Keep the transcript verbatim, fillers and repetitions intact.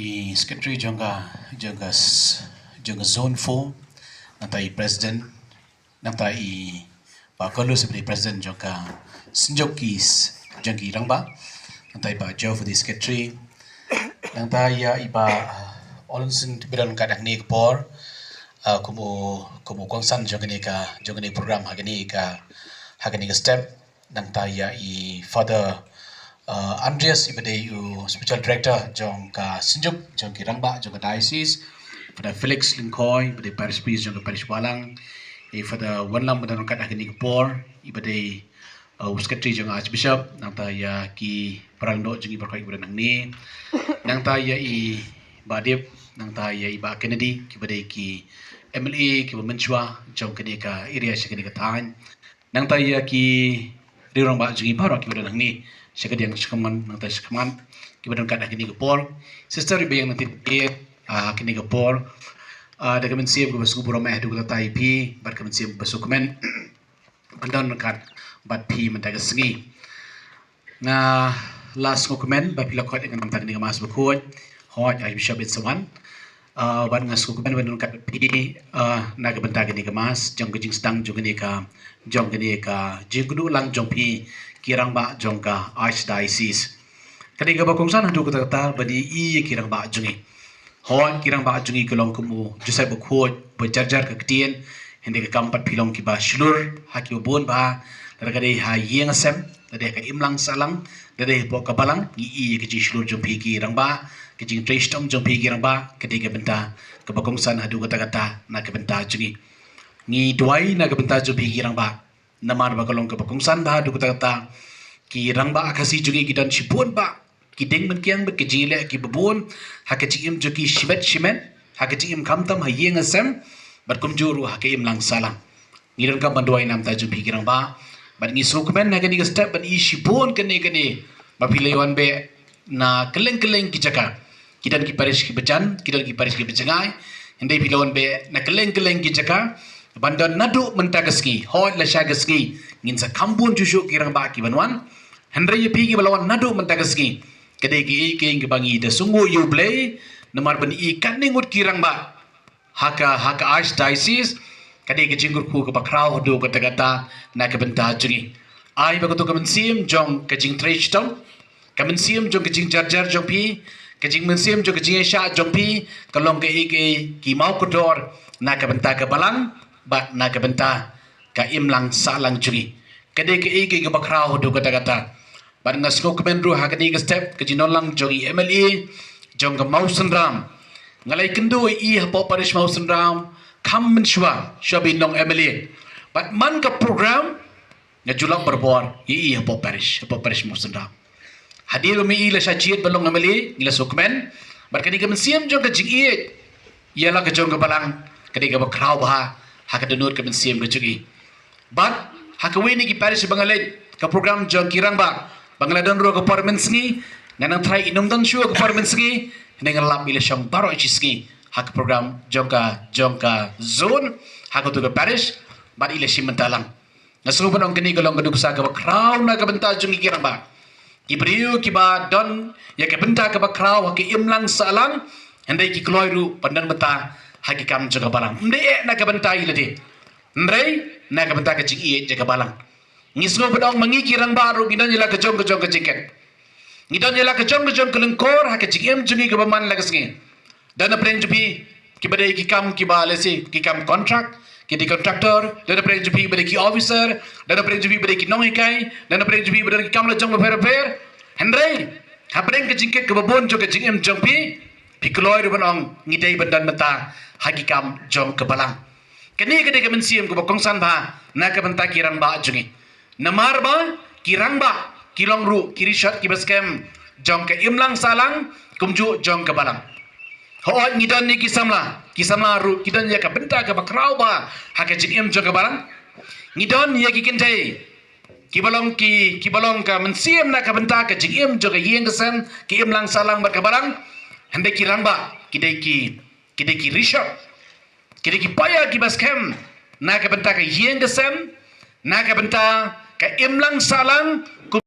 I secretary jong ka, jong ka s-, jong ka zone four, nangta i president, nangta i Bah Carlos, i president jong ka synjuk ki s-, jong ki rangbah, nangta i Bah Joe, i secretary, nangta ïa i Bah, uh, Olsen, ba don ryngkat ha kane ka por, uh, kum u, kum u kongsan jong kane ka, jong kane ka program ha kane ka, ha kane ka step. Nangta ïa i Father, uh, Andreas, i ba dei u special director jong ka synjuk jong ki rangbah jong ka diocese, Father Felix Lyngkhoi, i ba dei parish priest jong ka parish Balang, i Father Wanlam, ba don ryngkat ha kane ka por, i ba dei, uh, u secretary jong ka archbishop, nangta ïa ki para lyngdoh jong ngi baroh ki ba don hangne, nangta ïa i Bah Dip, nangta ïa i Bah Kennedy, ki ba dei ki M L A ki ba mynshuwa jong kane ka area, sha kane ka thaiñ. Nangta ïa ki riew rangbah jong ngi baroh ki ba don hangne, sha kadiang sha kamon, nangta sha kamon, ki ba don ryngkat ha kane ka por. Sister, i ba ïeng nangta, ah, ha kane ka por. Ah, da ka mynsiem kaba sngewbha ruh, meh haduh katta ïa phi, bad ka mynsiem kaba sngewkmen ban don ryngkat bad phi mynta ka sngi. Nga la sngewkmen ba phi la khot ïa nga na ka bynta kane ka Mass Bakhuid, hooid, Archbishop Insawan. Ah, bad nga sngewkmen ban don ryngkat bad phi, ah, na ka bynta kane ka Mass, jong ka jingsdang jong kane ka, jong kane ka jingkynduh lang jong phi ki rangbah jong ka Archdiocese. Ka dei kaba kongsan haduh katta katta ban ïohi ïa ki rangbah jong ngi. Hooid, ki rangbah jong ngi ki long kum u Joseph Bakhuid, ba jar jar ka ktien, hynrei ka kam pat phi long kiba shlur ha kiba bun bha, lada ka dei ha ïing ha sem, lada ka imlang sahlang, lada hapoh ka balang, ngi ïohi ïa ka jingshlur jong phi ki rangbah, ka jingtrei shitom jong phi ki rangbah, ka dei ka bynta kaba kongsan haduh katta katta na ka bynta jong ngi. Ngi duwai na ka bynta jong phi ki rangbah. Namar ba ka long kaba kongsan bha haduh katta katta. Ki rangbah Khasi jong ngi ki don shibun bah ki ding bynkiang bad ki jingïaleh kiba bun ha ka jingim jong ki shimet shimet, ha ka jingim khamtam ha ïing ha sem, bad kumjuh ruh ha ka imlang sahlang. Ngi donkam ban duwai na ka bynta jong phi ki rangbah, bad ngi sngewkmen ha kane ka step ban ïohi shibun kane kane ba phi la wan beh na kylleng kylleng ki jaka. Ki don ki parish kiba jan, ki don ki parish kiba jngai. Hynrei phi la wan beh na kylleng kylleng ki jaka ban don naduh mynta ka sngi. Hooid, lashai ka sngi ngin sa kham bun shuh shuh ki rangbah kiban wan. Hynrei ïa phi kiba la wan naduh mynta ka sngi, ka dei kaei kaei kaba ngi da sngewnguh ïa U Blei, namar ban ïohi katne ngut ki rangbah ha ka, ha ka Archdiocese, ka dei ka jingkyrkhu kaba khraw haduh katta katta na ka bynta jong ngi. Ai ba kato ka mynsiem jong ka jingtrei shitom, ka mynsiem jong ka jingjar jar jong phi, ka jingmynsiem jong ka jingïaishah jong phi, ka long kaei kaei ki mawkdor na ka bynta ka balang bad na ka bynta ka imlang sahlang jong ngi. Ka dei kaei kaei kaba khraw haduh katta katta. Bad nga sngewkmen ruh ha kane ka step ka jingdon lang jong i M L A jong ka Mawsynram. Nga la ïakynduh ïa i hapoh parish Mawsynram kham mynshuwa, shuwa ban long M L A. Bad man ka program nga ju lap barabor ïa i hapoh parish, hapoh parish Mawsynram. Hadien ba i la shah jied ban long M L A, ngi la sngewkmen. Bad kane ka mynsiem jong ka jingïeit ïa la ka jong ka balang, ka dei kaba khraw bha ha ka dohnud ka mynsiem ka jong i. Bad ha kawei na ki parish ba nga leit, ka program jong ki rangbah ba nga la don ruh ka por mynsngi, nga nang tharai i nang don shuh ka por mynsngi, hynrei nga lap i la shong baroh shi sngi ha ka program jong ka, jong ka zone, ha kato ka parish, bad i la shim bynta lang. Nga sngew ban ong kane ka long ka nuksa kaba khraw na ka bynta jong ngi ki rangbah. Ki briew kiba don ïa ka bynta kaba khraw ha ka imlang sahlang, hynrei ki kloi ruh ban don bynta ha ki kam jong ka balang. Ym dei eh na ka bynta ïalade, hynrei na ka bynta ka jingïeit jong ka balang. Ngi sngew ban ong ma ngi ki rangbah ruh ngi don ïa la ka jong ka jong ka jingkit. Ngi don ïa la ka jong ka jong ka lyngkor ha ka jingim jong ngi kaba man la ka sngi. Don na pdeng jong phi kiba dei ki kam kiba, let's say, ki kam contract, ki dei contractor, don na pdeng jong phi ba dei ki officer, don na pdeng jong phi ba dei ki nonghikai, don na pdeng jong phi ba don ki kam la jong bapher bapher. Hynrei ha pdeng ka jingkit kaba bun jong ka jingim jong phi, phi kloi ruh ban ong ngi dei ban don bynta ha ki kam jong ka balang. Kane ka dei ka mynsiem kaba kongsan bha na ka bynta ki rangbah jong ngi. Namar ba ki rangbah ki long ruh ki rishot kiba skhem jong ka imlang sahlang kumjuh jong ka balang. Hooid, ngi don ïa ki samla, ki samla ruh ki don ïa ka bynta kaba khraw bha ha ka jingim jong ka balang. Ngi don ïa ki kynthei kiba long ki, kiba long ka mynsiem na ka bynta ka jingim jong ka ïing ka sem, ka imlang sahlang bad ka balang. Hynrei ki rangbah ki dei ki, ki dei ki rishot, ki dei ki paia kiba skhem na ka bynta ka ïing ka sem, na ka bynta ka imlang sahlang, kum